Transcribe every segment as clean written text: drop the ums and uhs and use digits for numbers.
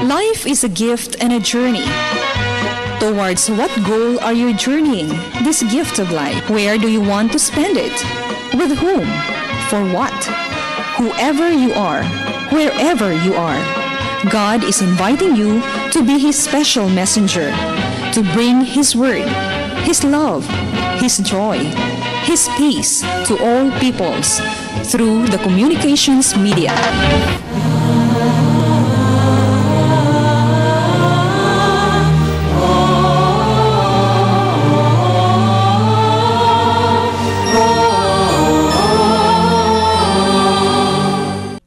Life is a gift and a journey. Towards what goal are you journeying this gift of life? Where do you want to spend it? With whom? For what? Whoever you are, wherever you are, God is inviting you to be His special messenger, to bring His word, His love, His joy, His peace to all peoples through the communications media.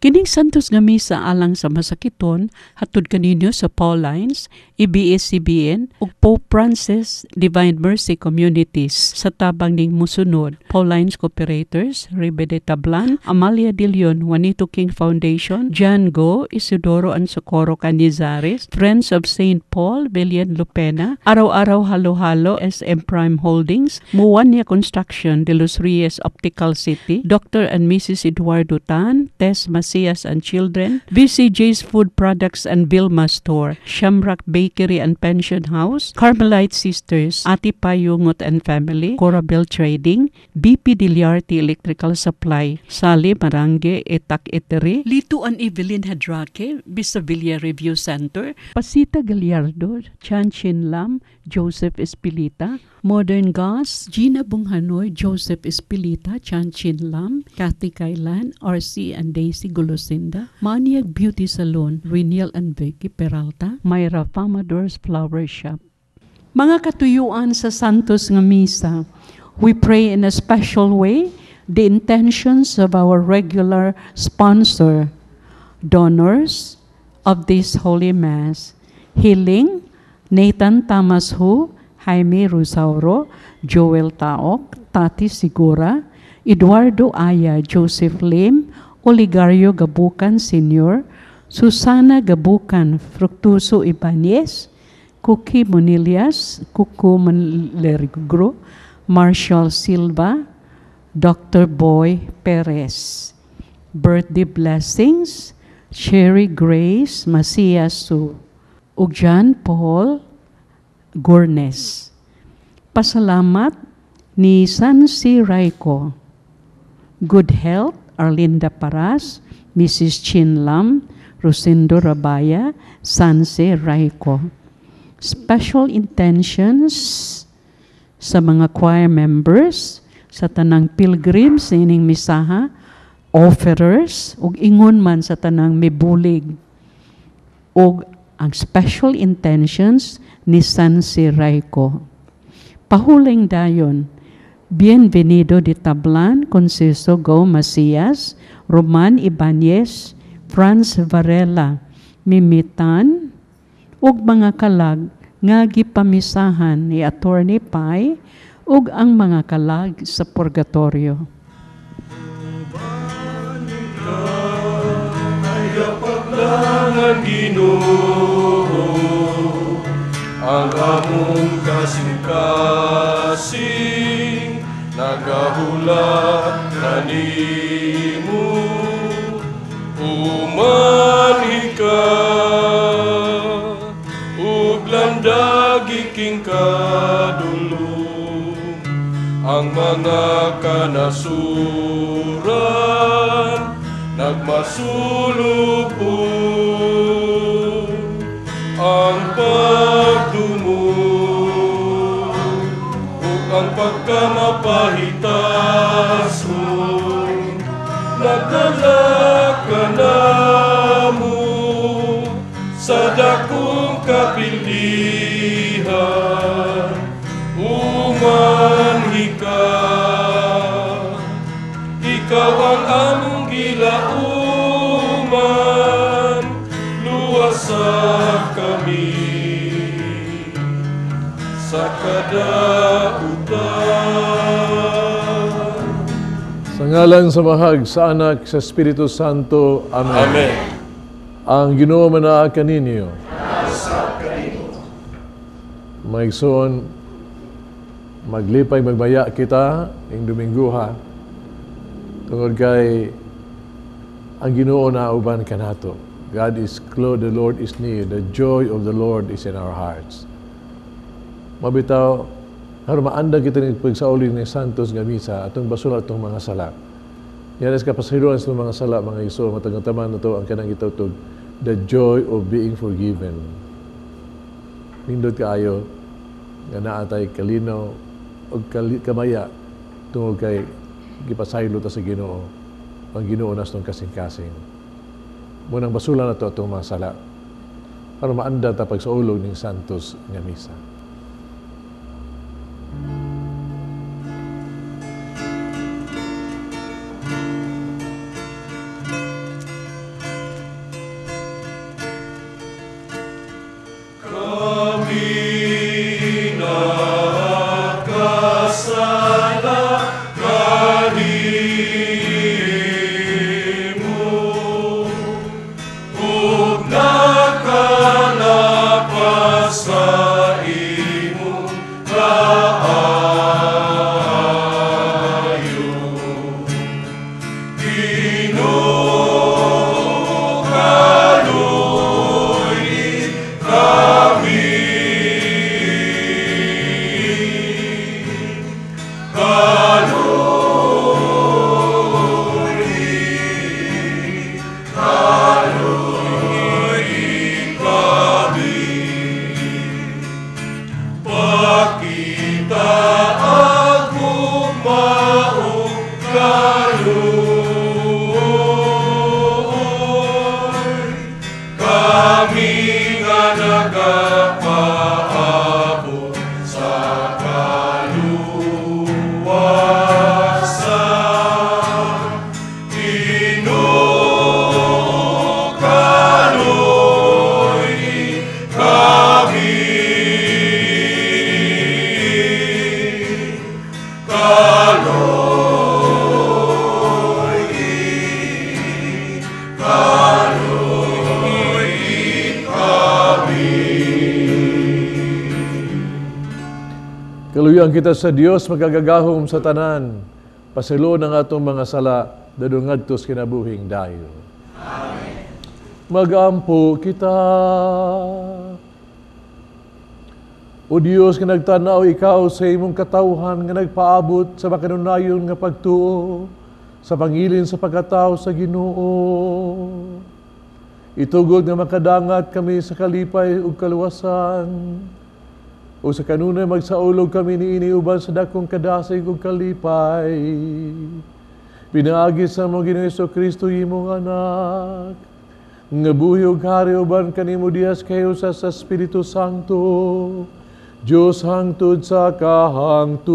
Kining Santos nga Misa alang sa masakiton hatod kaninyo sa Paulines, ABS-CBN ug Pope Francis Divine Mercy Communities sa tabang ning musunod: Paulines Cooperators, Ribe de Tablan, Amalia de Leon, Juanito King Foundation, John Go, Isidoro and Socorro Canizares, Friends of St. Paul, Villian Lupena, Araw-Araw Halo-Halo, SM Prime Holdings, Muwania Construction, De Los Reyes Optical City, Dr. and Mrs. Eduardo Tan, Tess Macias and Children, VCJ's Food Products and Vilma Store, Shamrock Bakery and Pension House, Carmelite Sisters, Ati Payungot and Family, Corabel Trading, BP Diliarte Electrical Supply, Sally Marange, Etak Etere, Lito and Evelyn Hadrake, Bisavilla Review Center, Pasita Gallardo, Chan Chin Lam, Joseph Espilita, Modern Gas, Gina Bunghanoy, Joseph Espilita, Chan Chin Lam, Kathy Kailan, RC and Daisy Golosinda, Maniag Beauty Salon, Reniel and Vicky Peralta, Myra Famador's Flower Shop. Mga katuyuan sa Santos nga Misa, we pray in a special way the intentions of our regular sponsor, donors of this Holy Mass: Healing, Nathan Thomas Hu, Jaime Rosauro, Joel Taok, Tati Sigura, Eduardo Aya, Joseph Lim, Oligario Gabucan Sr., Susana Gabucan, Fructuoso Ibanez, Cookie Monilias, Cucu Manlergro, Marshall Silva, Dr. Boy Perez. Birthday blessings, Sherry Grace Macias Su, ug John Paul Gurnes. Pasalamat ni Sansi Raiko. Good health, Arlinda Paras, Mrs. Chin Lam, Rosendo Rabaya, Sanse Raiko. Special intentions sa mga choir members, sa tanang pilgrims ining misaha, offerers, ug ingon man sa tanang mibulig. Ug ang special intentions ni Sansi Raiko. Pahuling dayon, Bienvenido de Tablan, Conceso Go Macias, Roman Ibanez, Franz Varela, Mimitan, ug mga kalag nga gipamisahan ni Attorney Pai ug ang mga kalag sa purgatorio. Ay Ginoo ang among kasing-kasing nagahula kanimo, umanhi ka ug landagi king kadulom ang mga kanasuran nagmasulupon ang pagdumog ug ang pagkamapahitason nagdala ka namo sa dakong kapilihan. Umanhi ka, ikaw ang among gilauman, luwasa kami sa kadautan. Sa ngalan sa Mahag, sa Anak, sa Espiritu Santo. Amen. Amen. Ang Ginoo manaa kaninyo. Maigsoon, maglipay magbaya kita ning Domingguha tungod kay ang Ginoo nauban kanato. God is close, the Lord is near, the joy of the Lord is in our hearts. Mabitaw, aron maandang kita ng pagsaulog ng Santos nga Misa, atong basula atong mga sala. Yan is kapasayloan sa mga sala, mga igsoon, matagataman na to ang kanang gitawtog, the joy of being forgiven. Nindot kaayo, nga naa tay kalinaw o kamaya tungod kay gipasaylo ta sa Ginoo. Ang Ginoo nas tong kasing-kasing. Munang basula na to atong mga sala. Para maanda ta pagsaulog ng Santos nga Misa. Kami nagkasala kanimo, ug nakalapas sa imong kaayo. Ginoo, kaluoy kami. Kaluoy, kaluoy kami. Pakita ang gugma ug kaluoy, kami nga nagapaabot sa kaluwasan. Ginoo, kaluoy kami. Kaluoy, kaluoy kami. Kaluyan kita sa Dios magagagahom sa tanan. Pasayloon ang atong mga sala, dadong ngadto sa kinabuhing dayon. Amen. Magampo kita. O Dios nga nagtan-aw ikaw sa imong katawhan nga nagpaabot sa makanunayon nga pagtuo sa pangilin sa pagkatao sa Ginoo. Itugot nga makadangat kami sa kalipay ug kaluwasan. O sa kanunay magsaulog kami niini uban sa dakong kadasig ug kalipay. Pinaagi sa among Ginoong Hesukristo imong anak, nga buhi ug hari uban kanimo dihas kayo sa Espiritu Santo, Dios hangtod sa kahangturan.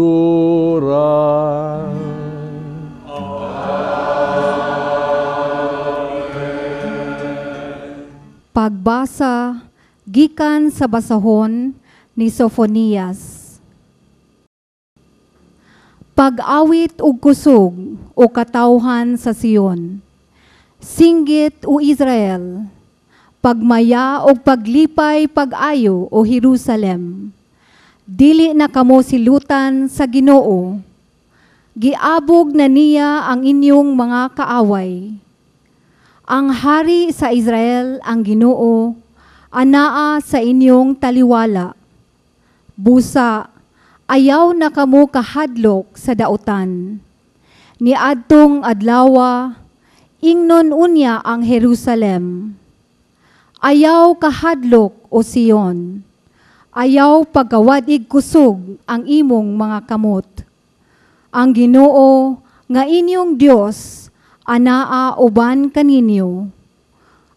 Pagbasa gikan sa basahon ni Sofonias. Pag-awit og kusog o katawhan sa Sion. Singgit o Israel, pagmaya og paglipay pag-ayo o Jerusalem. Dili na kamo silutan sa Ginoo. Giabog na niya ang inyong mga kaaway. Ang hari sa Israel ang Ginoo, anaa sa inyong taliwala. Busa, ayaw na kamo kahadlok sa dautan. Niadtong adlawa, ingnon unya ang Jerusalem. Ayaw kahadlok o Sion. Ayaw pagkawadig kusog ang imong mga kamot. Ang Ginoo nga inyong Dios anaa uban kaninyo.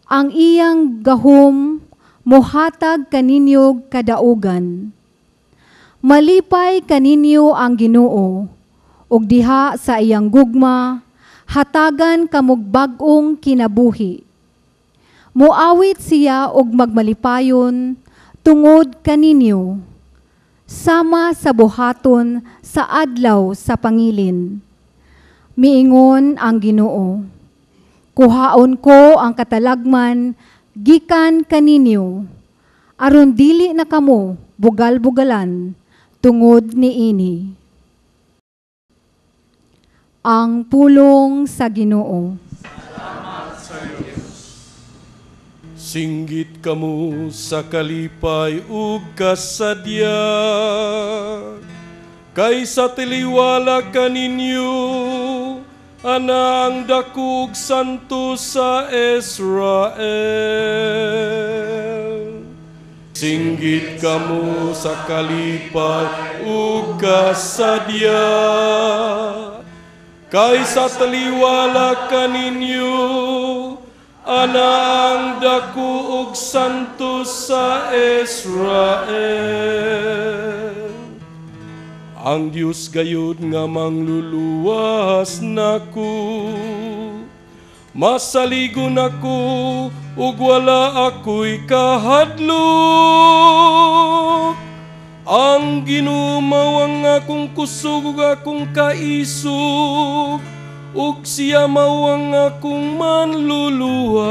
Ang iyang gahom mohatag kaninyo kadaugan. Malipay kaninyo ang Ginoo, ug diha sa iyang gugma hatagan kamog bag-ong kinabuhi. Moawit siya og magmalipayon tungod kaninyo, sama sa buhaton sa adlaw sa pangilin. Miingon ang Ginoo, kuhaon ko ang katalagman gikan kaninyo, aron dili na kamo bugal-bugalan tungod niini. Ang pulong sa Ginoo. Salamat sa Diyos. Singgit kamo sa kalipay ug kasadya, kay sa taliwala kaninyo ana ang dako ug santo sa Israel. Singgit kamo sa kalipay ug kasadya, kay sa taliwala kaninyo ana ang dako ug santo sa Israel. Ang Dios gayud nga mangluluwas nako, masaligon ako ug wala ako'y kahadlok. Ang Ginoo mao ang akong kusog ug akong kaisog, ug siya mao ang akong manluluwas.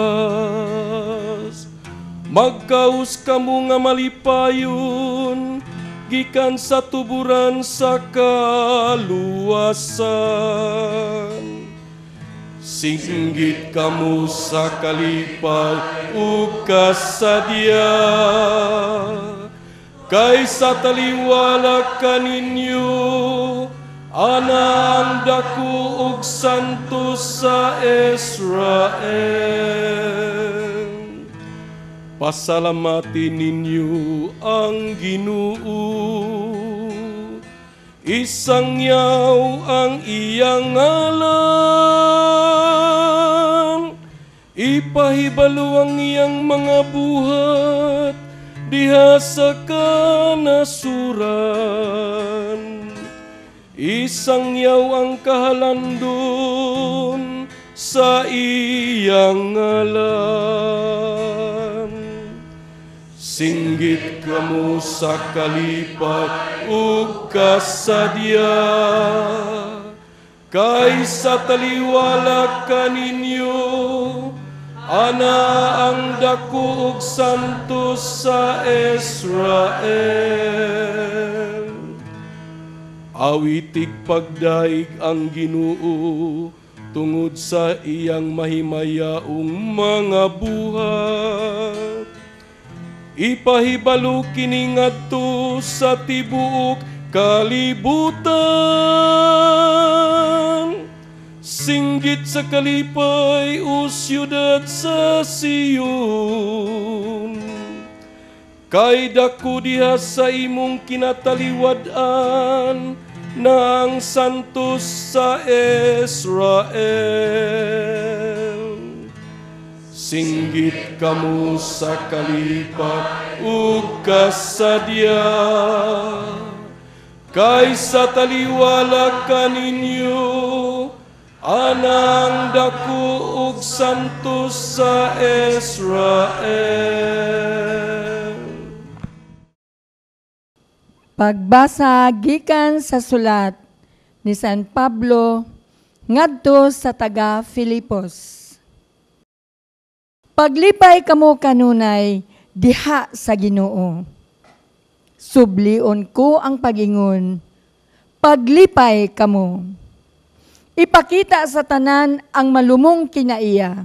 Magkaus kamo nga malipayon gikan sa tuburan sa kaluwasan. Singgit kamo sa kalipay ug kasadya, kay sa taliwala kaninyo ana ang dako ug santo sa Israel. Pasalamatin ninyo ang Ginoo, isangyaw ang iyang ngalan, ipahibalo ang iyang mga buhat diha sa kanasuran. Isangyaw ang kahalandon sa iyang ngalan. Singgit kamo sa kalipay ug kasadya, kay sa taliwala kaninyo ana ang dako ug santo sa Israel. Awitig pagdaig ang Ginoo tungod sa iyang mahimayaong mga buhat. Ipahibalo kini ngadto sa tibuok kalibutan. Singgit sa kalipay o siyudad sa Sion, kay dako diha sa imong kinataliwad-an na ang santos sa Israel. Singgit kamo sa kalipay ug kasadya, kay sa taliwala kaninyo ana ang dako ug santo sa Israel. Pagbasa gikan sa sulat ni San Pablo ngadto sa taga Filipos. Paglipay kamo kanunay diha sa Ginoo. Sublion ko ang pagingon, paglipay kamo. Ipakita sa tanan ang malumong kinaiya.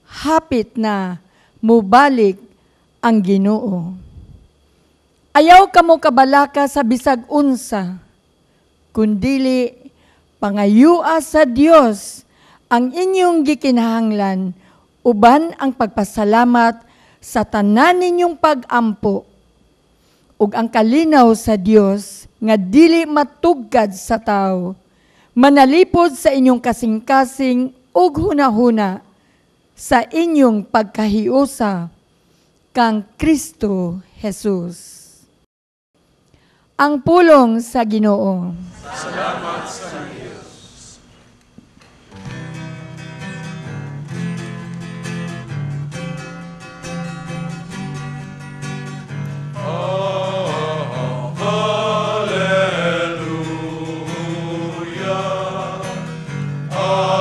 Hapit na mubalik ang Ginoo. Ayaw kamo kabalaka sa bisag unsa, kundili pangayua sa Dios ang inyong gikinahanglan uban ang pagpasalamat sa tanan ninyong pag-ampo ug ang kalinaw sa Dios nga dili matugkad sa tawo, manalipod sa inyong kasing-kasing ug hunahuna sa inyong pagkahiusa kang Kristo Jesus. Ang pulong sa Ginoo. Salamat sa Diyos. Alleluia. Alleluia. Alleluia.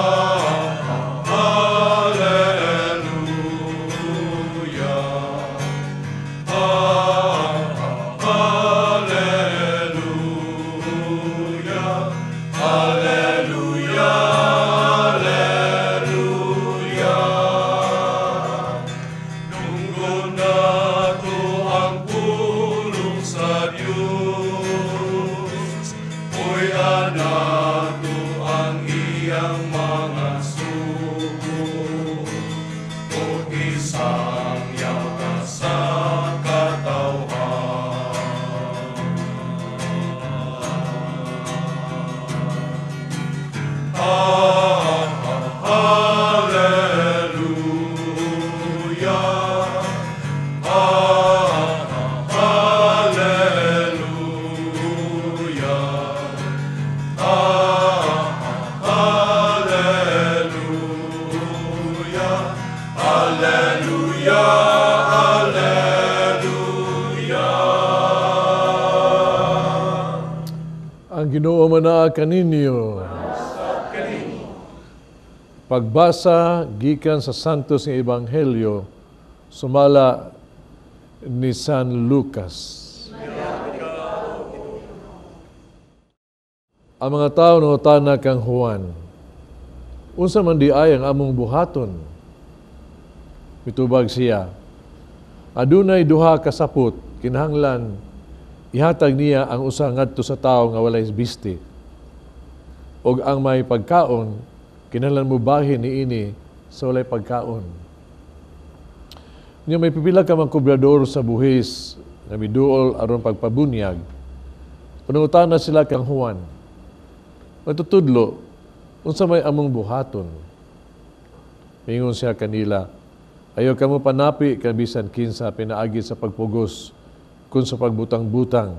Dapgon nato ang pulong sa Dios, Puy-an nato ang iyang mga sugo, ug isangyaw ta sa katawhan. Hallelujah. Hallelujah. Hallelujah. Hallelujah. Hallelujah. Ang Ginoo manaa kaninyo. Pagbasa gikan sa Santos nga Ebanghelyo sumala ni San Lucas. Ang mga tao nangutana kang Juan, unsa man di ay ang among buhaton? Mitubag siya, adunay duha ka sapot, kinahanglan ihatag niya ang usa ngadto sa tawo nga walay bisti. Og ang may pagkaon, kinahanglan mobahin niini sa walay pagkaon. Nya may pipila ka mga kobrador sa buhis nga miduol aron pagpabunyag. Panangutana sila kang Juan, matutudlo, unsa may among buhaton? Mingon siya kanila, ayaw kamo panapi kan bisan kinsa pinaagi sa pagpugos kun sa pagbutang-butang.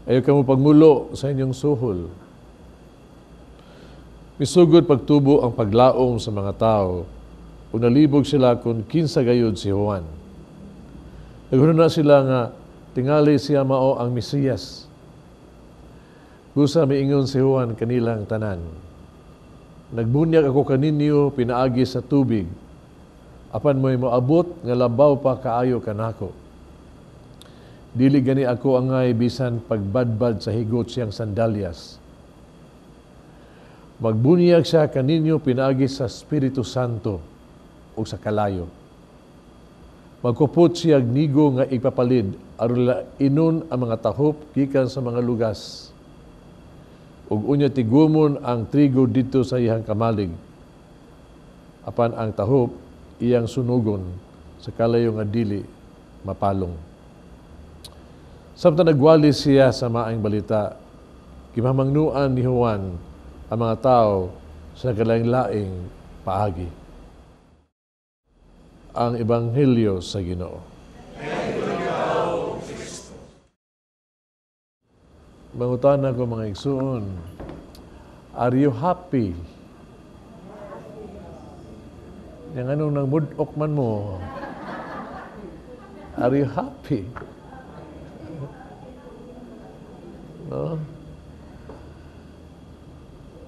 Ayaw kamo pagmulo sa inyong suhol. Misugod pagtubo ang paglaom sa mga tao, ug nalibog sila kung kinsa gayud si Juan. Naghuna sila nga tingali siya mao ang Mesiyas. Busa miingon si Juan kanilang tanan, nagbunyag ako kaninyo pinaagi sa tubig, apan mo'y moabot nga labaw pa kaayo kanako. Dili gani ako angay bisan pagbadbad sa higot siyang sandalyas. Magbunyag siya kaninyo pinaagi sa Espiritu Santo o sa kalayo. Magkupot siya nigo nga ipapalid aron lainon ang mga tahop gikan sa mga lugas. Ug unya tigumon ang trigo didto sa iyang kamalig. Apan ang tahop iyang sunugon sa kalayo nga dili mapalong. Samtang nagwali siya sa maayong balita, gimamangnuan ni Juan ang mga tao sa kalaing-laing paagi. Ang Ebanghelyo sa Ginoo. Mangutana ko mga igsuon, are you happy? Yang anong nang mudok man mo? Are you happy? No?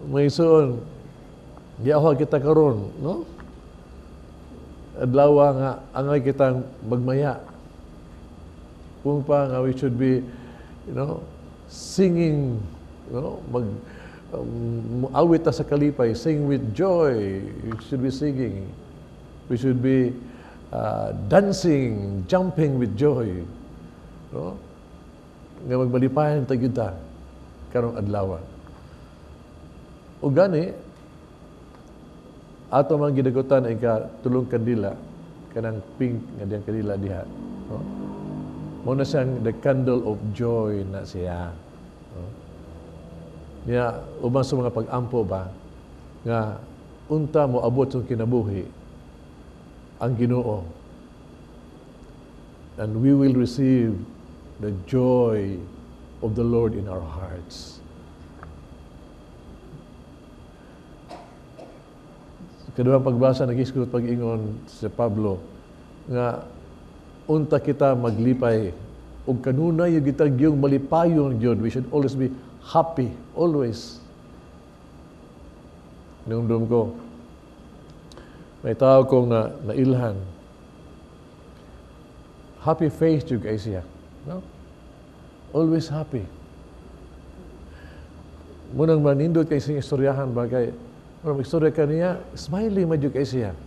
Mga igsuon, giawa kita karon, no? Adlaw nga angay kitang magmaya. Kung pa nga we should be, singing, mag awit ta sa kalipay, sing with joy. We should be singing. We should be dancing, jumping with joy. No? Nga magmalipayan ta gyud ta karong adlaw. O gani ato man gidagutan ay ka tulong kandila kanang pink nga diyang kandila diha, no? Mo na siyang the candle of joy na siya, no? Niya uban sa mga pag-ampo ba nga unta mo abot sa kinabuhi ang Ginoo, and we will receive the joy of the Lord in our hearts. Kaduhang pagbasa, nag-isgot pag-ingon si Pablo nga unta kita maglipay ug kanunay yung kita gyung malipayon gyud. We should always be happy, always. Nungdum ko, may tao kong nailhan. Happy face jud kay siya. No? Always happy. Munang manindot kay siyang istoryahan ba kay, munang istorya ka niya, smiling man jud kay siya.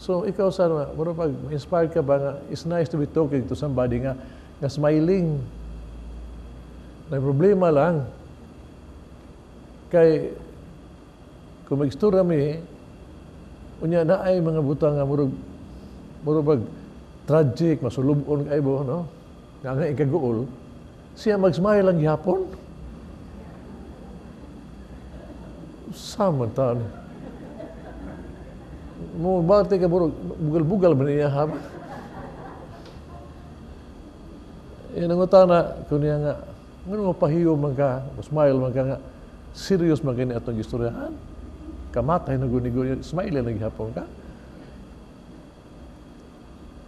So ikaw sa mura pag inspired ka ba nga it's nice to be talking to somebody nga nga smiling. May problema lang kay kung magstorya mi, unya na ay mga butang nga murag murag pag tragic, masulubon kay bo, no? Nga nga ikaguol, siya mag-smile lang gihapon. Sama taon. Mo bate ka burog, bugal-bugal man niya ha. Yan ang utana, kung niya nga, ngano mapahiyo man ka, smile man ka nga, serious man kini atong istoryahan. Kamatay na gunigo, smile lang gihapon ka.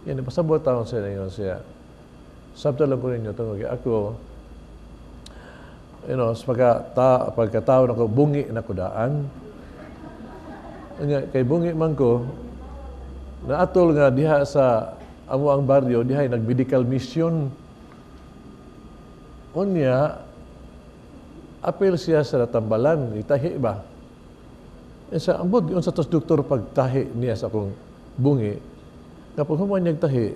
Yan, pasabot taon sa inyo siya. Sabta lang ko ninyo, tungod kay ako, sa pagkatao na ko, bungi na ko daan. Nga, kay bungi man ko, naatol nga diha sa amo ang baryo, diha ay nag-medical mission. Unya, apil siya sa tambalan, itahi ba? E sa ambot, yun sa tos doktor pagtahi niya sa akong bungi, nga pag human niyang tahi,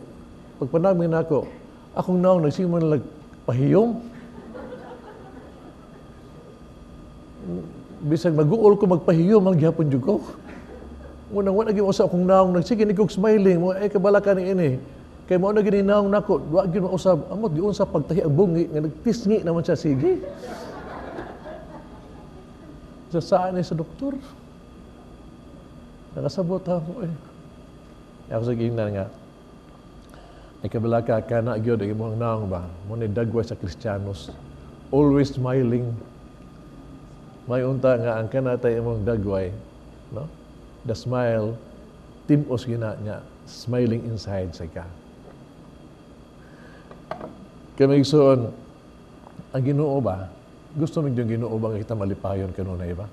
pagpanamin ako, akong naong nagsimula nagpahiyom. Bisag mag-uol ko magpahiyom, ang gihapon jud ko. Ngunang wala gyud sa akong naong nagsige ni kog smiling, mo ay kabala ka ni ini. Kay mao na gini naong nako, wa gyud mausab, amot giun sa pagtahi ang bungi nga nagtisngi naman siya sige. Sa saan ni sa doktor? Nakasabot ako eh. Ako sa gingnan nga, ay kabala ka, kana gyud ang imong naong ba? Mo ni dagway sa Kristiyanos. Always smiling. May unta nga ang kanatay imong dagway, no? The smile, timos gina niya, smiling inside sa ka. Kami igsoon, ang Ginoo ba? Gusto mo yung Ginoo ba nga kita malipayon kanunay ba?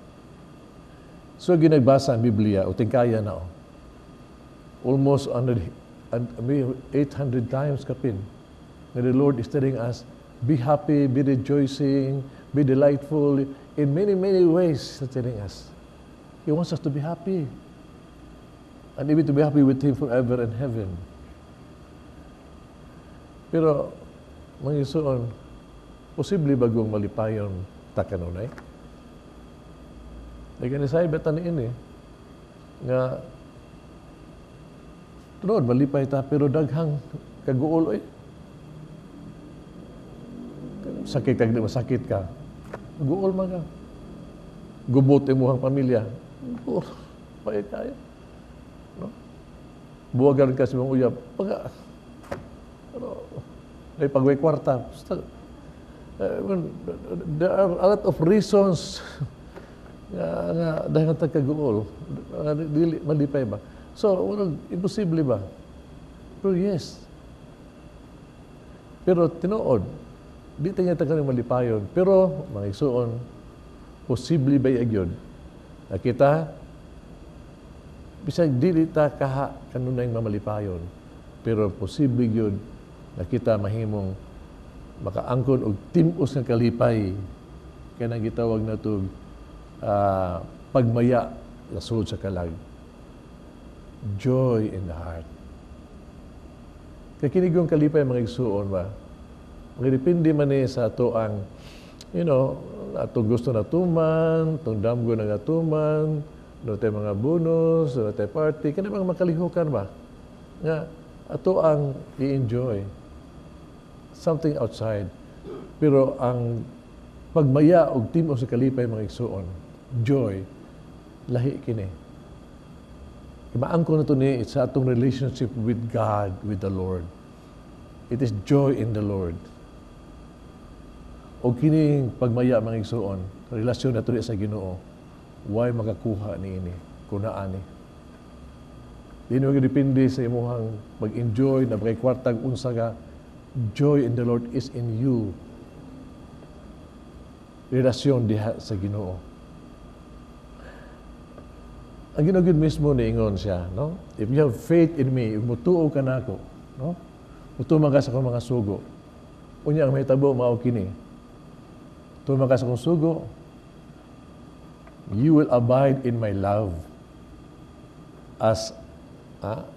So ginagbasa ang Biblia, o tingkaya na o. Almost 800 times kapin. Nga the Lord is telling us, be happy, be rejoicing, be delightful. In many, many ways, He's telling us. He wants us to be happy. And even to be happy with Him forever in heaven. Pero, mga isuon, posible bagong malipayon ta kanunay? Kaya ni Sabi taniin eh, nga, tunood, malipay ta, pero daghang kaguol eh. Sakit ka, di masakit ka. Guol man ka. Gubot imuhang pamilya. Guol, pahit kayo. No? Buwagan ka sa imong uyab. Pagka, pero, may pagway kwarta. Basta, there are a lot of reasons nga, nga dahil nga tagkaguol. Dili, malipay ba? So, well, imposible ba? Pero yes. Pero tinuod, di tayo nga malipayon. Pero, mga igsuon, posible ba yun? Na kita, bisag dili ta kaha kanunay mamalipayon, pero posible yun na kita mahimong makaangkon og tim-os nga kalipay kanang gitawag na to pagmaya sa sulod sa kalag. Joy in the heart. Kay kini gyud kalipay mga igsuon ba? Magdepende man ni sa ato ang, atong gusto na tuman, atong damgo na nga tuman, doon tayo mga bonus, doon tayo party, kani bang makalihukan ba? Nga, ato ang i-enjoy. Something outside. Pero ang pagmaya og tim-os sa kalipay mga igsuon, joy, lahi kini. Maangko na to ni sa atong relationship with God, with the Lord. It is joy in the Lord. O kining pagmaya mga igsuon, relasyon na to sa Ginoo, why makakuha ni ini, kunaan ni. Di mo depende sa imuhang mag-enjoy, na makikwartag unsa ka, joy in the Lord is in you. Relasyon diha sa Ginoo. Ang Ginoo gyud mismo niingon siya, no? If you have faith in me, if mutuo ka nako, no? Mutuman ka sa akong mga sugo. Unya ang mahitabo mao kini. Tuman ka sa akong sugo, you will abide in my love as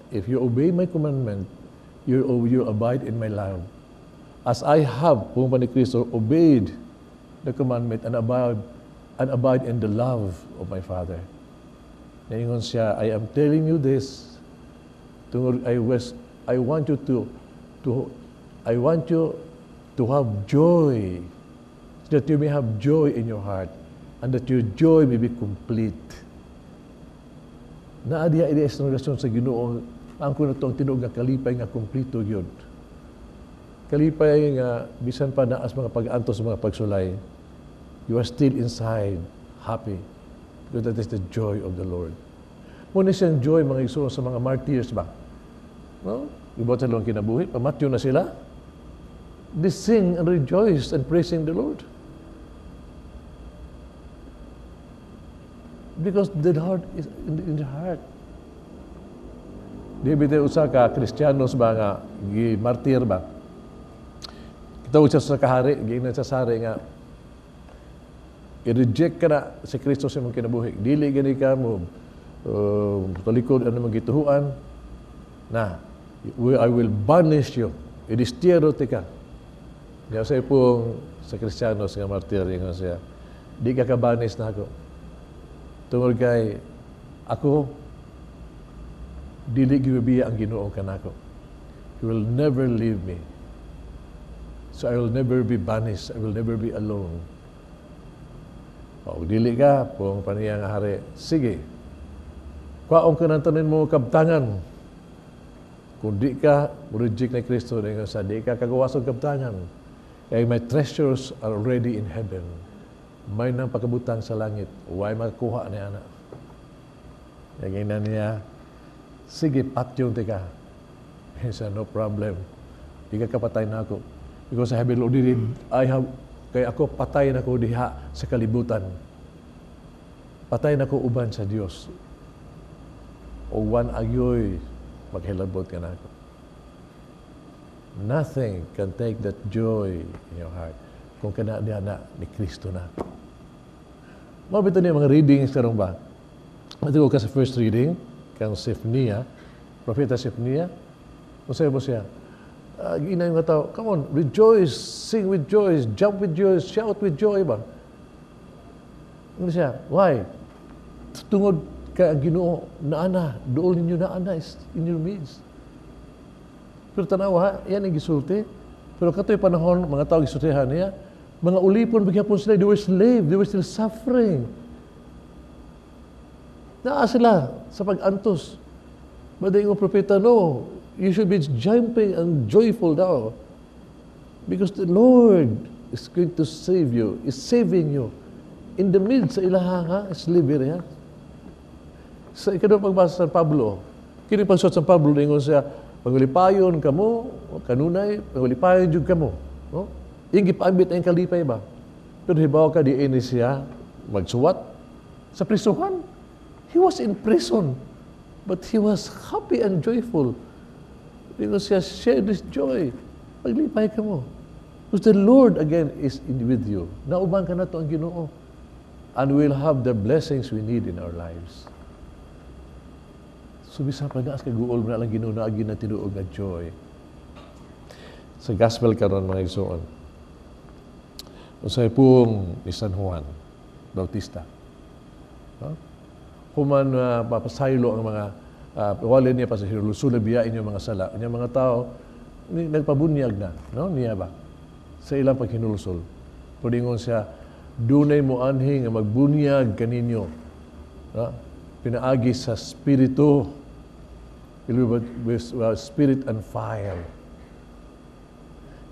If you obey my commandment, you abide in my love. As I have, kung pa ni Kristo, obeyed the commandment and abide in the love of my Father. Naingon siya, "I am telling you this, tungod I want you to have joy, so that you may have joy in your heart, and that your joy may be complete." Naa diha ini sa relasyon sa Ginoo, ang kuno ang tinuod nga kalipay nga kompleto gyud. Kalipay nga bisan pa naas mga pag-antos, mga pagsulay, you are still inside happy because that is the joy of the Lord. Mao ni siyang joy, mga igsoon, sa mga martyrs ba? No? Ibot sa ilang kinabuhi, pamatyo na sila. They sing and rejoice and praising the Lord. Because the Lord is in the heart. Di bitaw usa ka Kristiyanos ba nga gi-martyr ba? Kitawag siya sa kahari, giingnan sa sari nga i-reject ka na si Kristo sa imong kinabuhi. Dili gani ka mo talikod ano mong gituhuan na I will banish you. I-destierro tika. Nga sa pong sa Kristiyanos nga martyr, ingon siya, "Di ka kabanis na ako. Tungod kay ako dili gibiya ang Ginoo kanako. He will never leave me. So I will never be banished. I will never be alone." "O, dili ka," pong paniya nga hari, "sige. Kwaon ka ng tanin mo kabtangan. Kung di ka reject ni Kristo, di sa di ka kagawas og kabtangan. Kay my treasures are already in heaven." May nang pagkabutang sa langit. Why makakuha ni ana? Yung ina niya, "Sige, patyong tika." He said, "No problem. Di ka kapatay na ako. Because I have already, I have, kay ako patay na ko diha sa kalibutan. Patay na ko uban sa Dios. O wan agyoy maghilabot ka na ako." Nothing can take that joy in your heart kung kana diha na ni Kristo na. Mao bitaw niya mga readings karon ba? Ito ka sa first reading, kang Sefnia, Propeta Sefnia. Unsay mo siya? Gina yung tao, "Come on, rejoice, sing with joy, jump with joy, shout with joy" ba? Ano siya? Why? Tungod kay ang Ginoo naana, duol ninyo naana is in your midst. Pero tanawa ha, yan ang gisulti. Pero katoy panahon, mga tao gisultihan niya, mga ulipon, bigyan sila, they were slave, they were still suffering. Naa sila sa pag-antos. But the propeta, "No, you should be jumping and joyful now. Because the Lord is going to save you, is saving you. In the midst sa ilaha, ha, slavery, ha." Sa ikaduhang pagbasa, San Pablo, kini pagsuwat San Pablo, ingon siya, "Pangulipayon kamo, kanunay, pangulipayon jud kamo." No? Iyang gipaambit ang kalipay ba? Pero hibaw ka, di ini siya magsuwat sa prisuhan. He was in prison, but he was happy and joyful. Ingon siya, "Share this joy. Paglipay ka mo. Because the Lord again is in with you." Nauban ka na to ang Ginoo. And we'll have the blessings we need in our lives. So bisan pa naas kay guol mo na lang Ginoo na agi na tinuod nga joy. Sa gospel karon, mga igsoon, unsay pong ni San Juan Bautista. No? Human papasaylo ang mga wala niya pa sa Jerusalem biyain yung mga sala. Yung mga tao ni, nagpabunyag na, no? Niya ba? Sa ilang paghinulsol. Pero ingon siya, "Dunay mo anhi nga magbunyag kaninyo." No? Pinaagi sa spirito, with spirit and fire.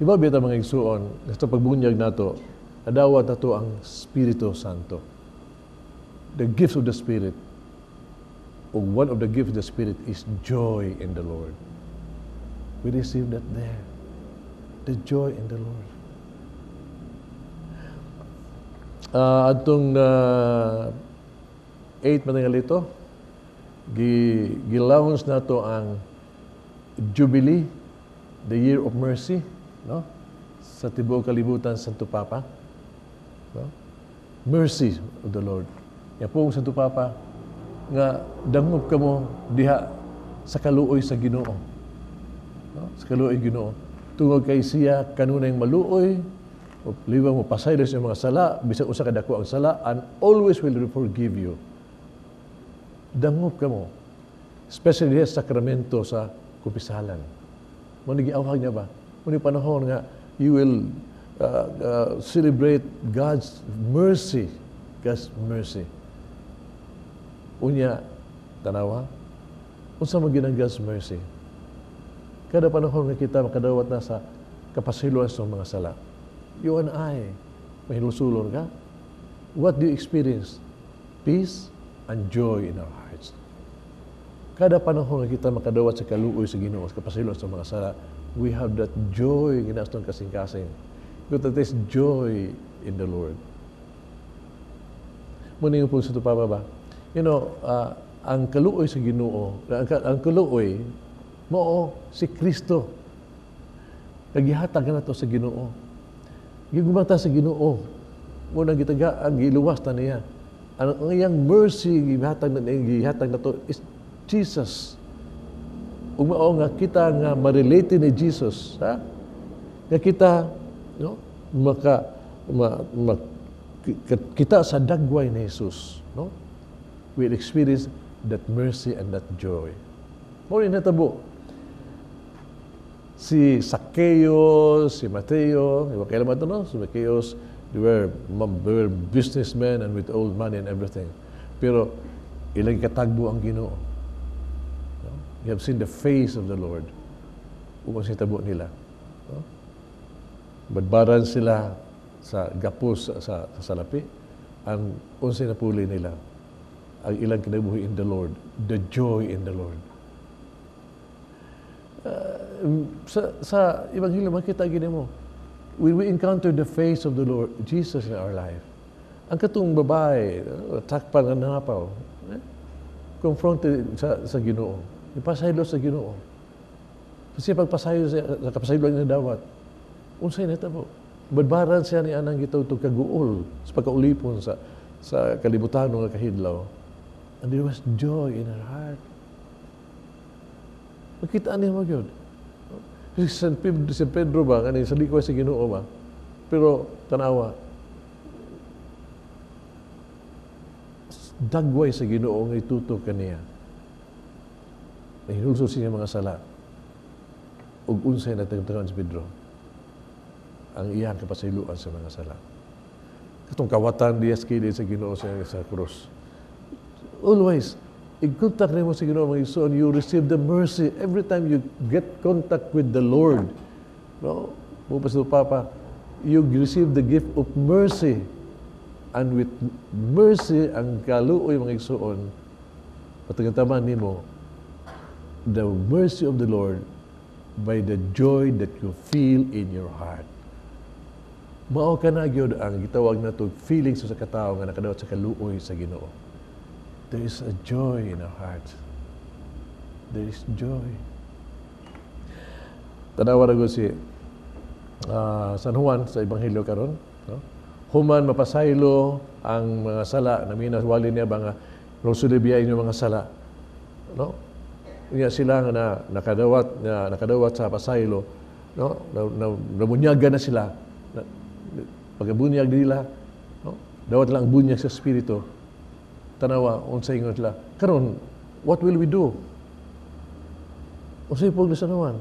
Iba bita, mga igsuon, sa pagbunyag nato, adawat nato ang Spirito Santo. The gift of the Spirit, or one of the gifts of the Spirit is joy in the Lord. We receive that there. The joy in the Lord. Atong 8 man ito, gi-launch nato ang Jubilee, the Year of Mercy, no? Sa tibuok kalibutan, Santo Papa. No? Mercy of the Lord. Ya pong Santo Papa nga dangop kamo diha sa kaluoy sa Ginoo. No? Sa kaluoy Ginoo. Tungod kay siya kanunay maluoy, o liwang mo pasaylo sa mga sala, bisan usa ka dako ang sala, and always will forgive you. Dangop kamo. Especially sa sakramento sa kumpisalan. Mao ni giawhag niya ba? Mao ni panahon nga you will celebrate God's mercy. God's mercy. Unya, tanawa, unsa man gyud ang God's mercy? Kada panahon nga kita makadawat na sa kapasayloan sa mga sala, you and I, mahinulsulon ka, what do you experience? Peace and joy in our hearts. Kada panahon nga kita makadawat sa kaluoy sa Ginoo, sa kapasayloan sa mga sala, we have that joy nga naa sa kasing-kasing. Because there is joy in the Lord. Mao ni po sa Papa ba? Ang kaluoy sa Ginoo, ang kaluoy, mao si Kristo. Nagihatag na to sa Ginoo. Gigumata sa Ginoo. Mao nang gitaga ang giluwas na niya. Ang iyang mercy gihatag na to is Jesus. Ug mao nga kita nga ma-relate ni Jesus, ha? Nga kita, no, maka ma, ma, kita sa dagway ni Jesus, no? We experience that mercy and that joy. Mao rin natabo. Si Zacchaeus, si Mateo, iba kailan ito, no? Si Zacchaeus, they were businessmen and with old money and everything. Pero ilang katagbo ang Ginoo. No? You have seen the face of the Lord. Ug ang tabo nila. No? Badbaran sila sa gapos sa salapi. Ang unsay napuli nila, ang ilang kinabuhi in the Lord, the joy in the Lord. Sa Ebanghelyo makita gyud mo when we encounter the face of the Lord Jesus in our life. Ang katong babae, takpan nga napaw, eh, confronted sa Ginoo. Ipasaylo sa Ginoo. Kasi pagpasaylo sa kapasaylo ang dawat, unsay natabo? Badbaran siya ni anang gitawag kaguol sa pagkaulipon sa kalibutan nga kahidlaw. And there was joy in her heart. Makita niya mo gyud. Si San Pedro, si Pedro ba, kani sa likoy sa Ginoo ba? Pero tanawa, dagway sa Ginoo nga itutok kaniya. Nahinulsol siya mga sala. Ug unsay natagtagan si Pedro? Ang iyang kapasayloan sa mga sala. Katong kawatan diya sa kilid sa Ginoo sa krus. Always, i-contact nimo sa Ginoo, mga igsoon, you receive the mercy every time you get contact with the Lord. No? Mo pa sa Papa, you receive the gift of mercy. And with mercy, ang kaluoy, mga igsoon, patagantaman nimo the mercy of the Lord by the joy that you feel in your heart. Mao ka na gyud ang gitawag nato feelings sa katawo nga nakadawat sa kaluoy sa Ginoo. There is a joy in our hearts. There is joy. Tanawa na si San Juan sa Ebanghelyo karon, no? Human mapasaylo ang mga sala, namina wali niya ba nga Rosulibia biya inyong mga sala, no? Unya sila nga na nakadawat sa pasaylo, no? Na, namunyagan na sila. Na, pagkabunyag nila, no? Dawat lang ang bunyag sa espiritu. Tanawa unsa ingon sila. Karon, what will we do? Unsay pug sa Juan?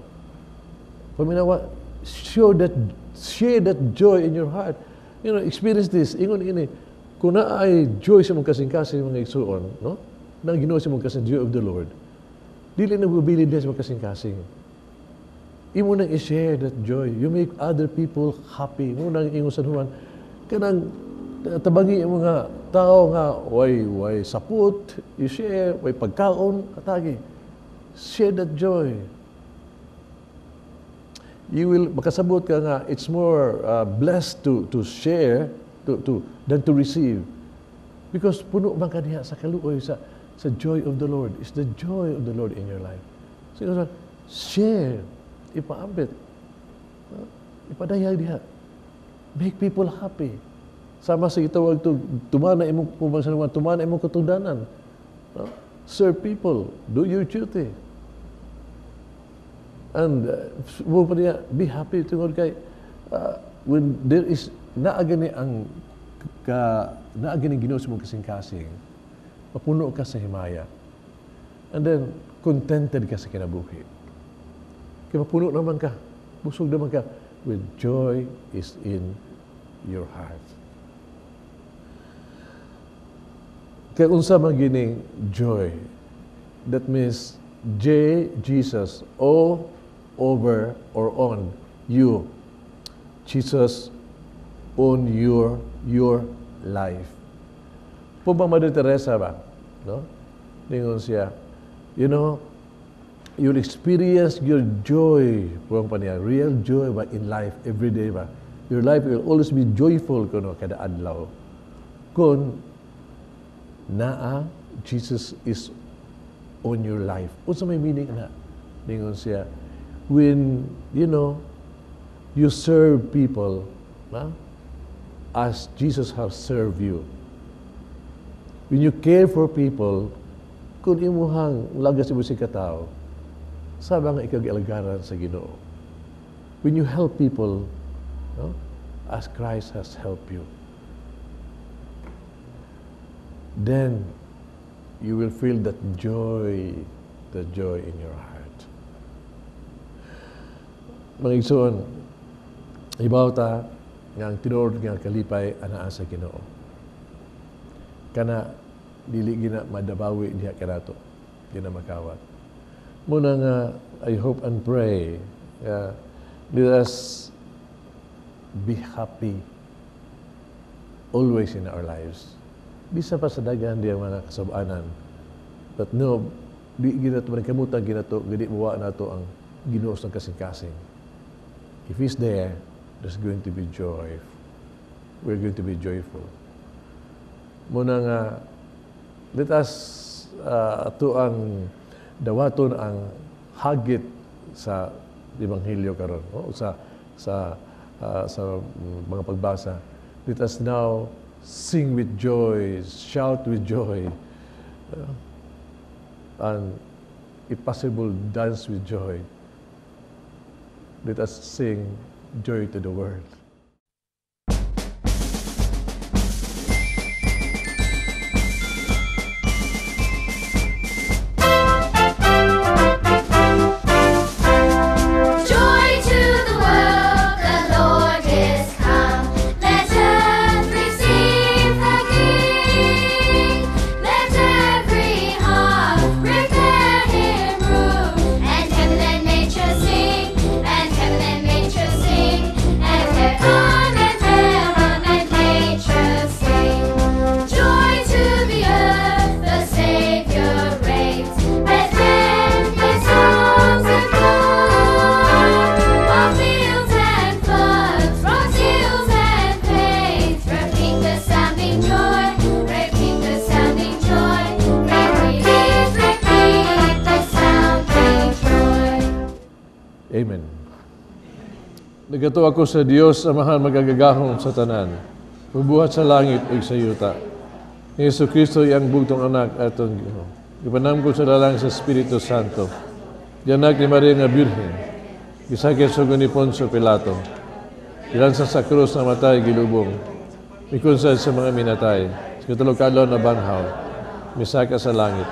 Paminawa, show that share that joy in your heart. Experience this. Ingon ini, kung naay joy sa mong kasing-kasing, mga igsuon, no? Nang Ginoo sa mong kasing joy of the Lord. Dili na bubili din sa mong kasing-kasing. Imo nang i-share that joy. You make other people happy. Mao nang ingon sa Juan, kanang tabangi ang mga tao nga way sapot, you share, way pagkaon, atagi. Share that joy. You will makasabot ka nga it's more blessed to share to than to receive. Because puno man ka diha sa kaluoy sa joy of the Lord. It's the joy of the Lord in your life. So, share, ipaambit. Ipadayag diha. Make people happy. Sama sa gitawag to, tumana imong kumang sa tumana imong katungdanan. No? Serve people, do your duty. And mo pa niya, be happy tungod kay when there is naagani ang ka naagani Ginoo sa mong kasing-kasing, mapuno ka sa himaya. And then contented ka sa kinabuhi. Kay mapuno naman ka, busog naman ka, with joy is in your heart. Kaya unsa man gining joy? That means J, Jesus, O, over or on you. Jesus on your life. Po ba Mother Teresa ba? No? Ningon siya, you know, you'll experience your joy, po pa niya, real joy ba in life every day ba? Your life will always be joyful kuno kada adlaw. Kung naa Jesus is on your life. Unsa may meaning na? Ningon siya, when, you know, you serve people, huh, as Jesus has served you. When you care for people, kung imuhang lagas imo si katao, saba nga ikaw gialagaran sa Ginoo. When you help people, no, as Christ has helped you, then you will feel that joy, the joy in your heart. Mga igsoon, ibaw ta nga ang tinuod nga kalipay anaa sa Ginoo. Kana dili gina madabawi diha kanato, di na makawat. Muna nga I hope and pray let us be happy always in our lives. Bisa pa sa daghan diya mga kasabanan. But no, di ginato man kamutan ginato, gadi muwa nato ang Ginoo sa kasing-kasing. If He's there, there's going to be joy. We're going to be joyful. Muna nga, let us ato ang dawaton ang hagit sa Ebanghelyo karon, no? sa mga pagbasa. Let us now sing with joy, shout with joy, and if possible, dance with joy. Let us sing joy to the world. Amen. Nagatuo ako sa Dios, Amahan magagagahom sa tanan, mubuhat sa langit ug sa yuta. Ni Jesucristo iyang bugtong anak atong Ginoo. Gipanamkol sa lalang sa Espiritu Santo. Gianak ni Maria nga Birhen. Gisakit sugo ni Poncio Pilato. Gilansa sa krus na matay gilubong. Mikunsad sa mga minatay. Sa katulog ka adlaw na banhaw. Misaka sa langit.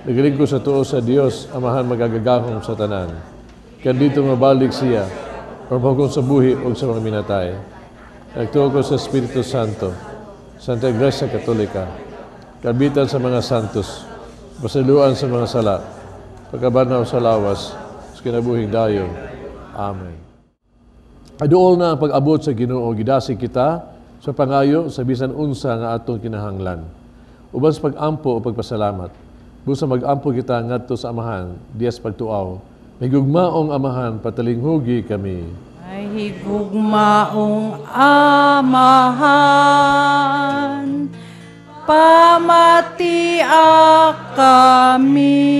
Nagalingkod sa tuo sa Dios, Amahan magagagahom sa tanan. Kaya dito mabalik siya, pagpagkong sa buhi o sa mga minatay. Nagtuo ko sa Espiritu Santo, Santa Iglesia Katolika, kabitan sa mga santos, pasaluan sa mga sala, pagkabanaw sa lawas, sa kinabuhing dayon. Amen. Aduol na ang pag-abot sa Ginoo, gidasig kita sa pangayo sa bisan unsa nga atong kinahanglan. Uban sa pag-ampo o pagpasalamat, busa mag-ampo kita ngadto sa Amahan, dias pagtuaw. May gugmaong Amahan, patalinghugi kami. May gugmaong Amahan, pamatia kami.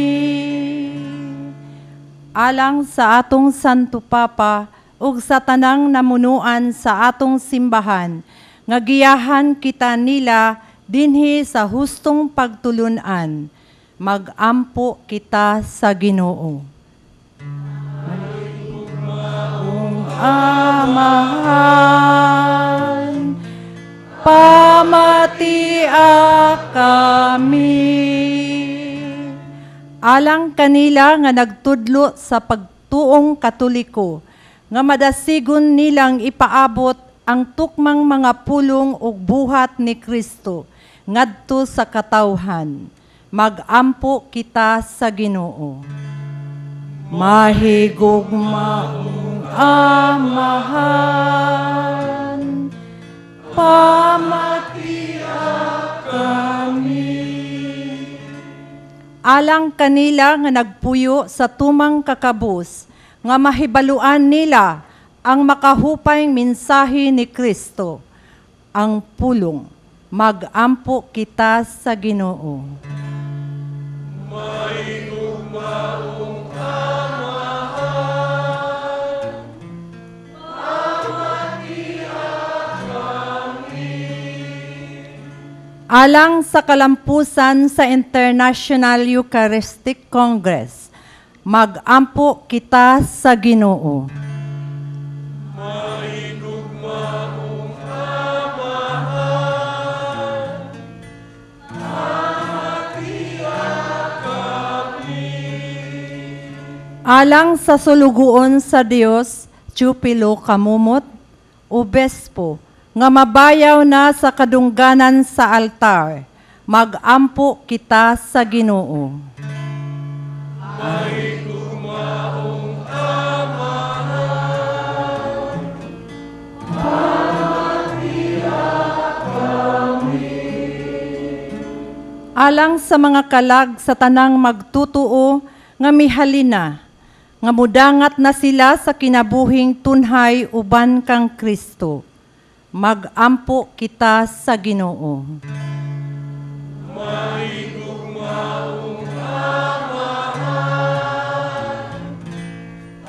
Alang sa atong Santo Papa ug sa tanang namunuan sa atong simbahan, nga giyahan kita nila dinhi sa hustong pagtulun-an. Magampo kita sa Ginoo. Alang kanila nga nagtudlo sa pagtuong Katoliko, nga madasigon nilang ipaabot ang tukmang mga pulong ug buhat ni Kristo ngadto sa katawhan. Magampo kita sa Ginoo. Mahigugmaong Amahan, pamatia kami. Alang kanila nga nagpuyo sa tumang kakabus, nga mahibaluan nila ang makahupay mensahe ni Kristo, ang pulong. Magampo kita sa Ginoo. Mahigugmaong Amahan, pamatia kami. Alang sa kalampusan sa International Eucharistic Congress, magampo kita sa Ginoo. Mahigugmaong Amahan, pamatia kami. Alang sa sulugoon sa Dios, Teofilo Camomot, Obispo, nga mabayaw na sa kadungganan sa altar, magampo kita sa Ginoo. Mahigugmaong Amahan, pamatia kami. Alang sa mga kalag sa tanang magtutuo nga mihalina, nga mudangat na sila sa kinabuhing tunhay uban kang Kristo, magampo kita sa Ginoo. Mahigugmaong Amahan,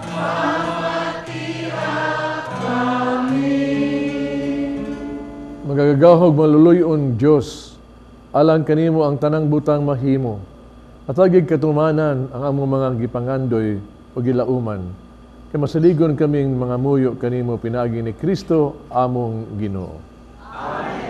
pamatia kami. Magagahog maluluyon Dios, alang kanimo ang tanang butang mahimo. Atagig katumanan ang among mga gipangandoy o gilauman. Kay masaligon kaming mga muyo kanimo pinaagi ni Kristo among Ginoo. Amen.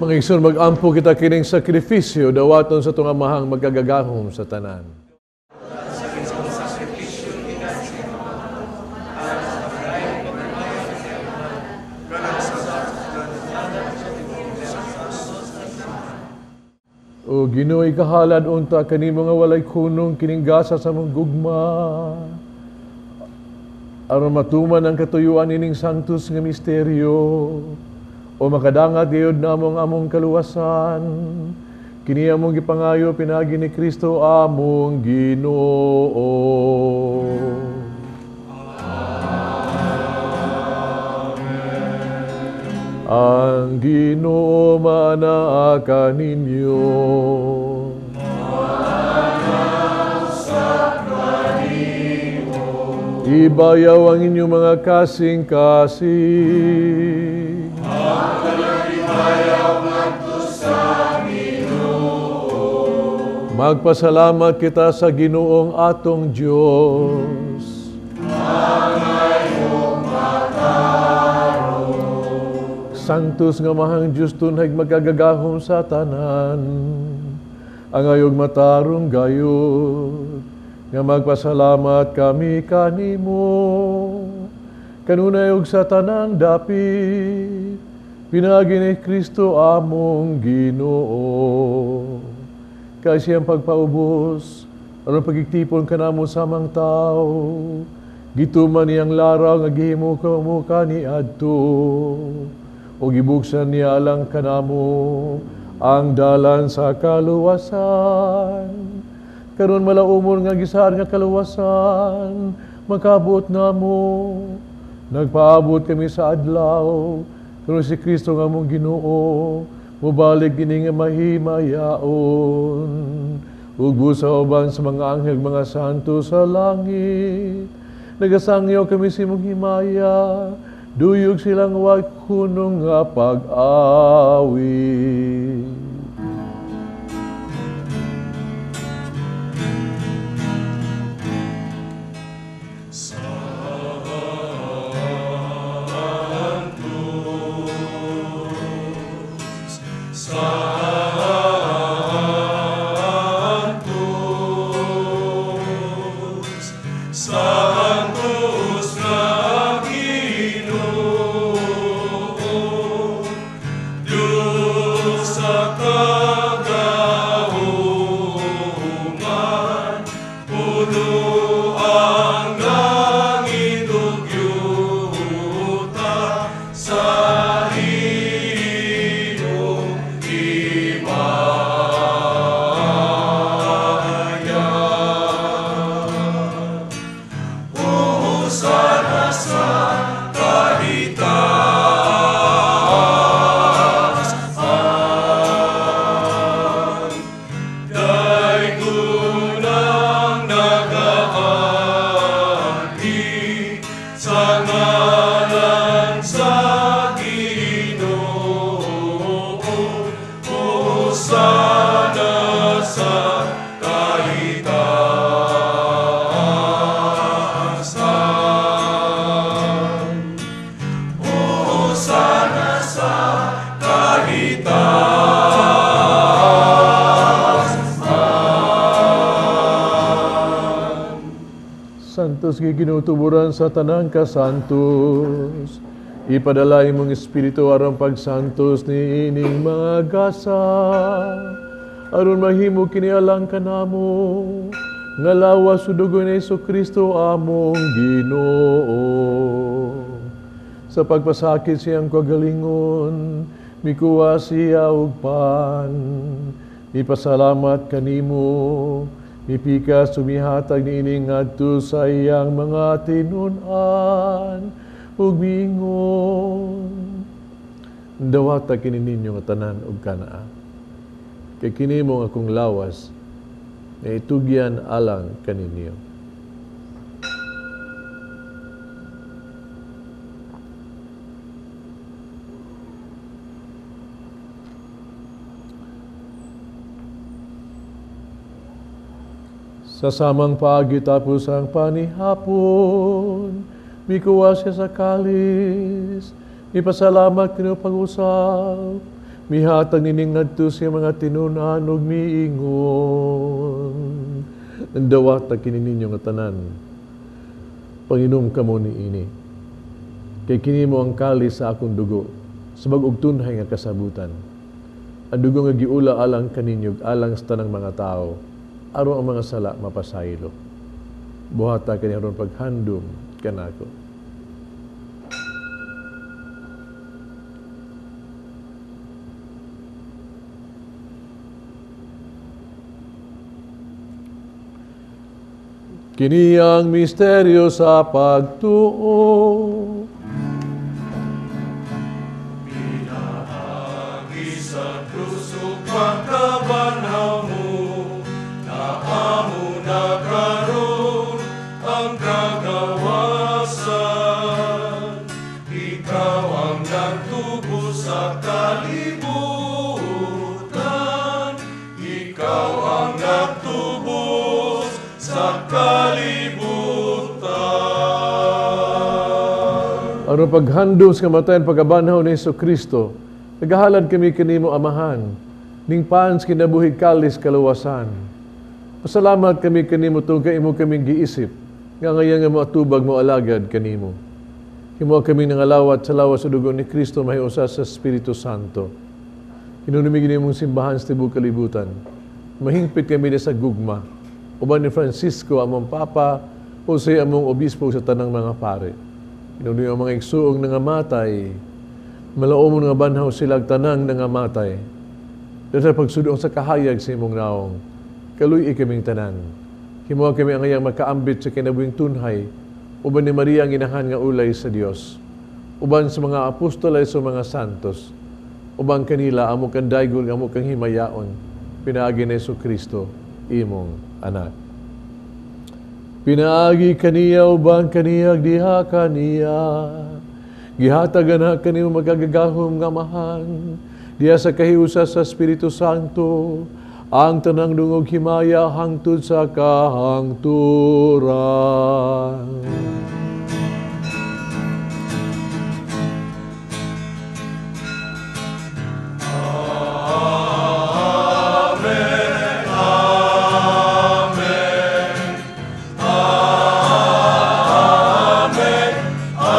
Mga igsoon, mag-ampo kita kining sakripisyo, dawaton sa itong amahang magagagahom sa tanan. O Ginoo, ikahalad unta kanimo nga walay kunong kining gasa sa mong gugma. Aron matuman ang katuyuan ining santos nga misteryo, o makadangat gayud namo ang among kaluwasan, kini among gipangayo pinaagi ni Kristo among Ginoo. Amen. Ang Ginoo manaa kaninyo. Ibayaw ang inyong mga kasing-kasing. Ang ibayaw ngadto sa Ginoo. Magpasalamat kita sa Ginoong atong Dios. Mangayong matarong. Santos nga mahang Dios tunay magagagahom sa tanan. Ang ayog matarong gayud nga magpasalamat kami kanimo kanunay og sa tanang dapit pinaagi ni Kristo among Ginoo. Kay siyang pagpaubos aron pagigtipon kanamo samang tawo, gituman niyang laraw nga gihimo kamo kaniadto ug gibuksan niya alang kanamo ang dalan sa kaluwasan. Karon malaumon nga gisaad nga kaluwasan, makabot namo. Nagpaabot kami sa adlaw, karon si Kristo nga among Ginoo, mobalik kini nga mahimayaon. Ug busa uban sa mga anghel, mga santo sa langit, nagasangyaw kami sa imong himaya, duyog silang wag hunong nga pag-awit. Santos nga Ginoo, Dios sa kagahuman, puno ang langit ug yuta sa imong himaya. Hosana sa kahitaas, daygon ang nagaanhi sa ngalan sa Ginoo. Hosana sa kahitaas. Hosana sa kahitaas. Santos giginutuburan sa tanang kasantos, ipadala imong espiritu aron pagsantos ni ining mga gasa, aron mahimo kini alang kanamo nga lawas ug dugo ni Jesucristo among Ginoo. Sa pagpasakit siyang kagalingon, mikuha siya og pan, mipasalamat kanimo, mipikas sumihatag niini ngadto sa iyang mga tinun-an ug miingon, dawata kini ninyo nga tanan og kanaa, kay kini mo akong lawas na itugyan alang kaninyo. Sa samang paagi tapos ang panihapon, mikuha siya sa kalis, ipasalamat kini pag-usap, mihatag nining ngadto sa mga tinun-an ug miingon, dawata kini ninyo nga tanan, panginom kamo niini, kay kini mo ang kalis sa akong dugo, sa bag-og tunhay nga kasabutan. Ang dugo nga giula alang kaninyo alang sa tanang mga tao, aron ang mga sala mapasaylo. Buhata kani aron paghandom kanako. Kini ang misteryo sa pagtuo. Pinaagi sa krus ug pagkabanhaw mo, naamo na karon ang kagawasan. Ikaw ang nagtubos sa kalibutan, ikaw ang nagtubos sa kalibutan. Aron paghandom sa kamatayon pagkabanhaw ni Hesus Kristo, nagahalad kami kanimo Amahan, ning paan sa kinabuhi kalis kaluwasan. Pasalamat kami kanimo tungod kay imo kaming giisip, nga ngayon nga moatubag mo alagad kanimo. Himo kami nangalawat sa lawas sa dugo ni Kristo mahiusa sa Espiritu Santo. Hinumdumi nimong simbahan sa tibuok kalibutan. Mahingpit kami na sa gugma. Uban ni Francisco among Papa, Jose among Obispo sa tanang mga pare. Hinumdumi ang mga igsuong nangamatay, malaomon nga banhaw silag tanang nangamatay. Dahil sa pagsudong sa kahayag sa imong naong, kaluy-i kaming tanan. Himuha kami ang ngayang makaambit sa kinabuhing tunhay, uban ni Maria ang inahan nga ulay sa Dios, uban sa mga apostol ay sa mga santos, uban kanila amo kang daygol, amo kang himayaon, pinaagi ni Hesus Kristo, imong anak. Pinaagi kaniya uban kaniya diha kaniya, gihatagan ha kanimo magagagahom nga Amahan, diha sa kahiusa sa Espiritu Santo, ang tanang dungog himaya hangtod sa kahangturan. Amen, amen, amen, amen.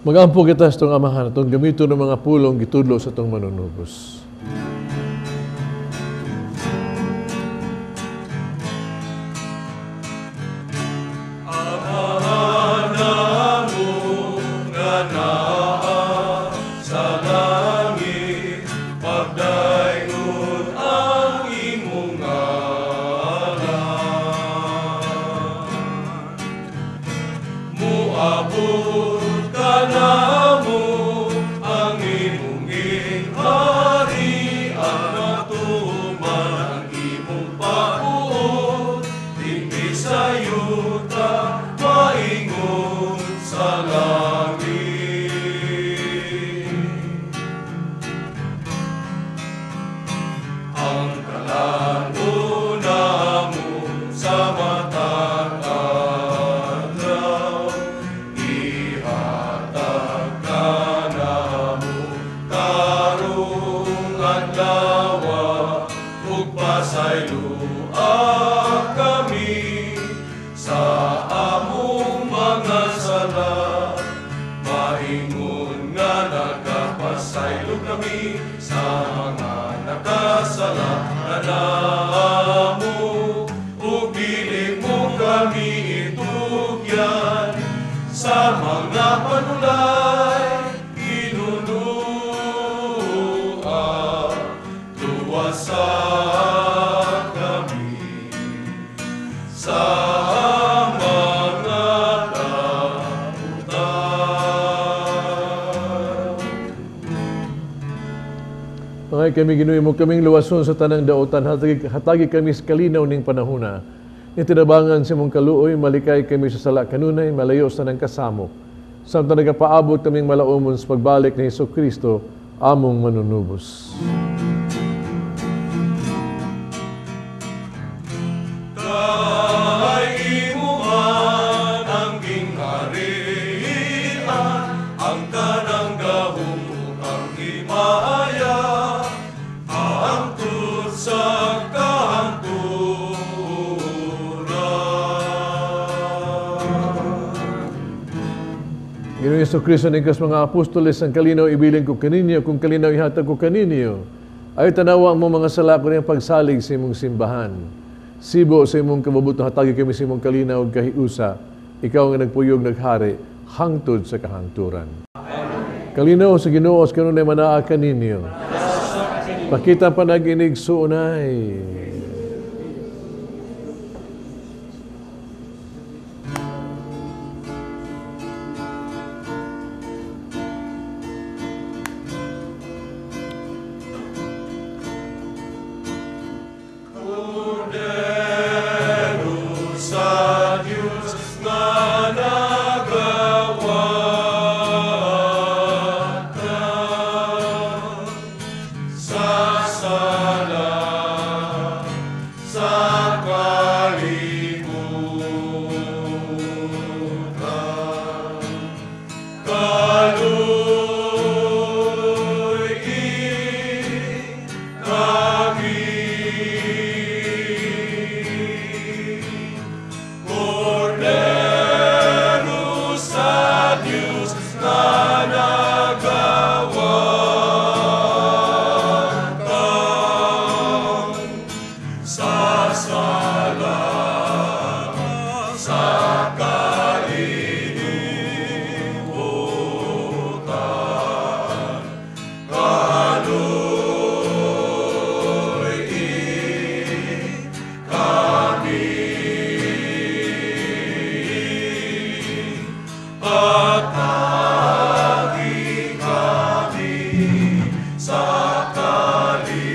Magampo kita sa itong Amahan, itong gamito ng mga pulong gitudlo sa itong manunubos. Amahan namo nga naa sa langit, pagdayon ang imong ngalan. Muabot ka namo ang imong gingharian, matuman ang imong pabuot dinhi sa yuta maingon sa langit. Ang kalan-on namo sa matag adlaw, ihatag kanamo karong adlaw, ug pasayloa kami sa among mga sala, maingon nga nagapasaylo kami sa mga nakasala kanamo, ug dili mo kami itugyan sa mga panulay, Ginoo, luwasa kami sa mga dautan. Pangay kami Ginoo mo kaming luwason sa tanang dautan, hatagi kami sa kalinaw ning panahuna. Ni tinabangan sa imong kaluoy, malikay kami sa sala kanunay, malayo sa tanang kasamok. Samtang nagapaabot kaming malaumon sa pagbalik ni Hesus Kristo, among manunubos. Kay imo man ang gingharian, ang tanang gahom ug ang himaya, hangtod sa kahangturan. Ginoong Hesus Kristo, ningkas mga apostoles, ang kalinaw ibilin ko kaninyo, kung kalinaw ihatag ko kaninyo, ay tanawa mo mga sala ko niyang pagsalig sa imong simbahan. Sibo sa imong kabubutong hatagi kami sa imong kalinaw ug kahiusa. Ikaw nga nagpuyog naghari hangtod sa kahangturan. Amen. Kalinaw sa Ginoo sa kanunay manaa kaninyo. Pakita panaginig suunay. Kordero sa Diyos nga nagawata sa sala sa kalibutan. Kaluy-i kami. Kordero sa Diyos nga nagawata sa sala sa kalibutan. Kaluy-i kami. Atagi kami sa kalinaw.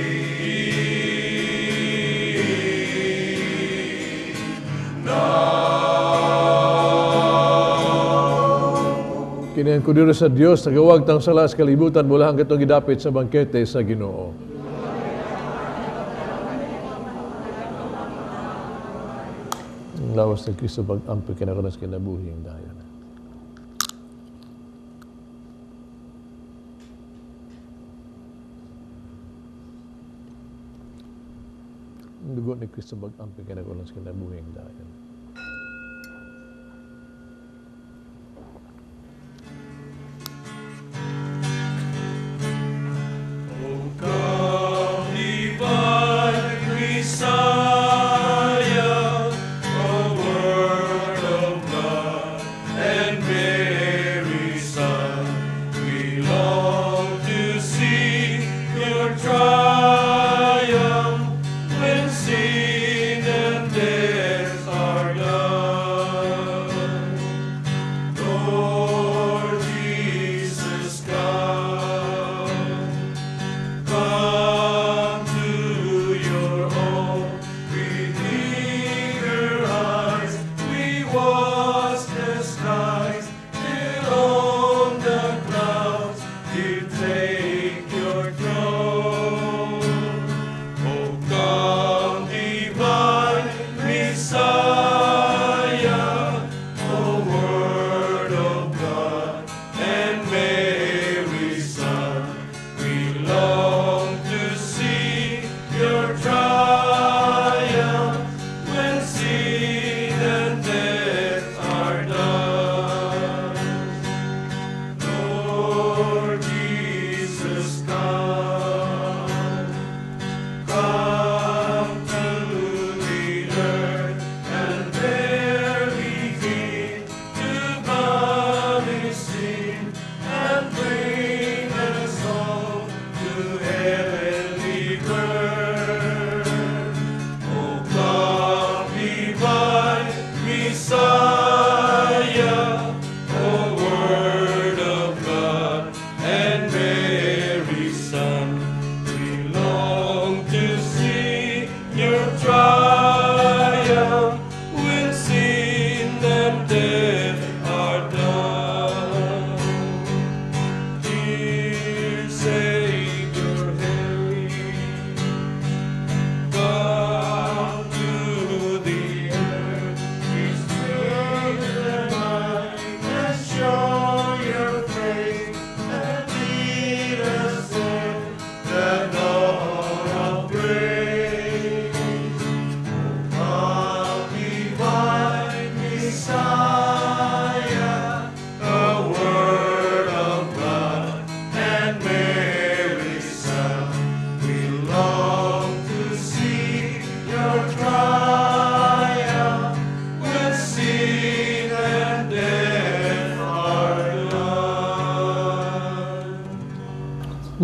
Kini ang kordero sa Dios nagawag tang sala sa kalibutan mula ang katong gidapit sa bangkete sa Ginoo. Ang lawas ni Kristo pag-ampi kinakaroon sa kinabuhing dayon. Ang dugo ni Kristo pag-ampi kinakaroon sa kinabuhing dayon. O come, divine Messiah, O Word of God, and Mary's Son, we long to see your triumph when sin and death are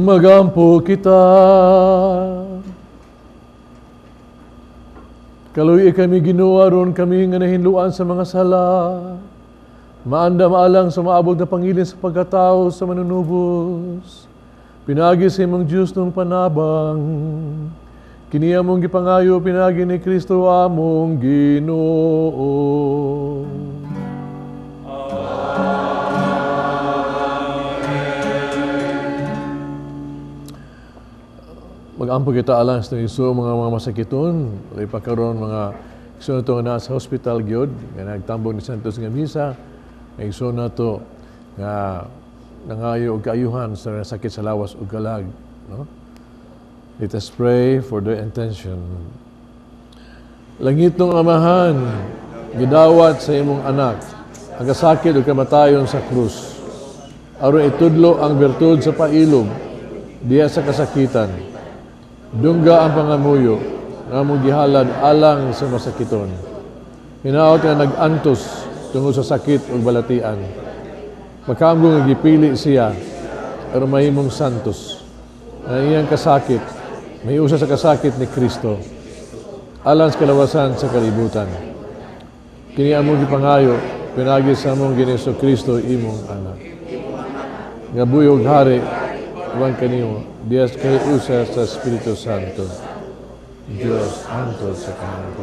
Magampo kita. Kaluoy kami Ginoo aron kami nga nahinluan sa mga sala. Maandam alang sa maabot na pangilin sa pagkatao sa manunubos. Pinagi sa imong Diyos nung panabang. Kini among gipangayo pinagi ni Kristo among Ginoo. Mag-ampo kita alang sa iso mga masakiton, walay pa karon mga igsoon nato nga naa sa hospital gyud nga nagtambong ni Santos nga misa, nga igsoon nato nga nangayo og kaayuhan sa sakit sa lawas ug kalag, no? Let us pray for their intention. Langit ng Amahan, gidawat sa imong anak ang kasakit ug kamatayon sa krus. Aron itudlo ang bertud sa pailob diha sa kasakitan. Dungga ang pangamuyo nga among gihalad alang sa masakiton. Hinaot nga nag-antos tungod sa sakit ug balatian. Makaamgo nga gipili siya aron mahimong santos. Ang iyang kasakit may usa sa kasakit ni Kristo alang sa kalawasan sa kalibutan. Kini among gipangayo pinagi sa among Ginoong Kristo imong anak. Nga buyog hari uban kanimo dias kay usa sa Espiritu Santo. Diyos antos sa kanang.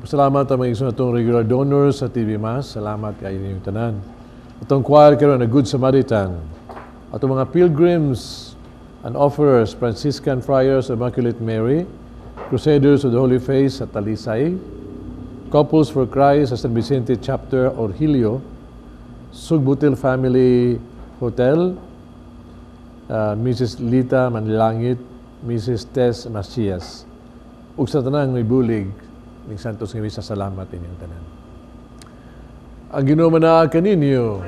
Salamat ang mga igsoon atong regular donors sa TV Mass. Salamat kay inyong tanan. Atong choir karon na Good Samaritan. Atong mga pilgrims and offerers, Franciscan Friars of Immaculate Mary, Crusaders of the Holy Face sa Talisay, Couples for Christ sa San Vicente Chapter Orhilio, Sugbutil Family Hotel, Mrs. Lita Manlangit, Mrs. Tess Macias. Ug sa tanang may bulig ning Santos nga misa, salamat inyong tanan. Ang Ginoo manaa kaninyo.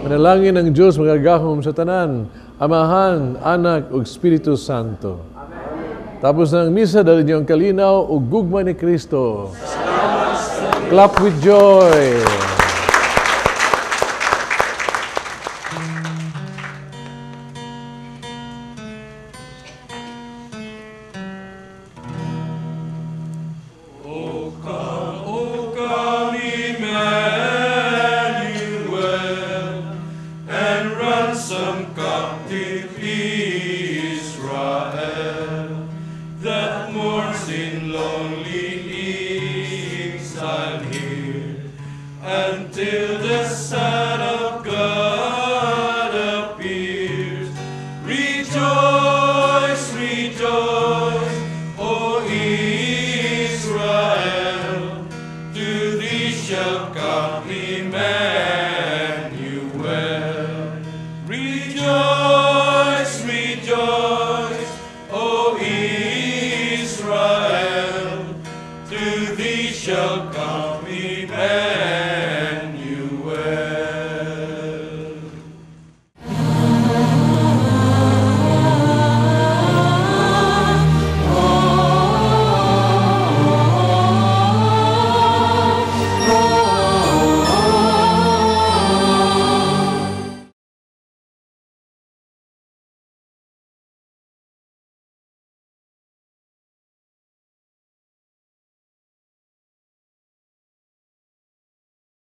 Manalangin ang Dios magagahom sa tanan, Amahan, Anak ug Espiritu Santo. Amen. Tapos ng misa, dali niyo ang kalinaw ug gugma ni Kristo. Clap with joy. Shall come Emmanuel.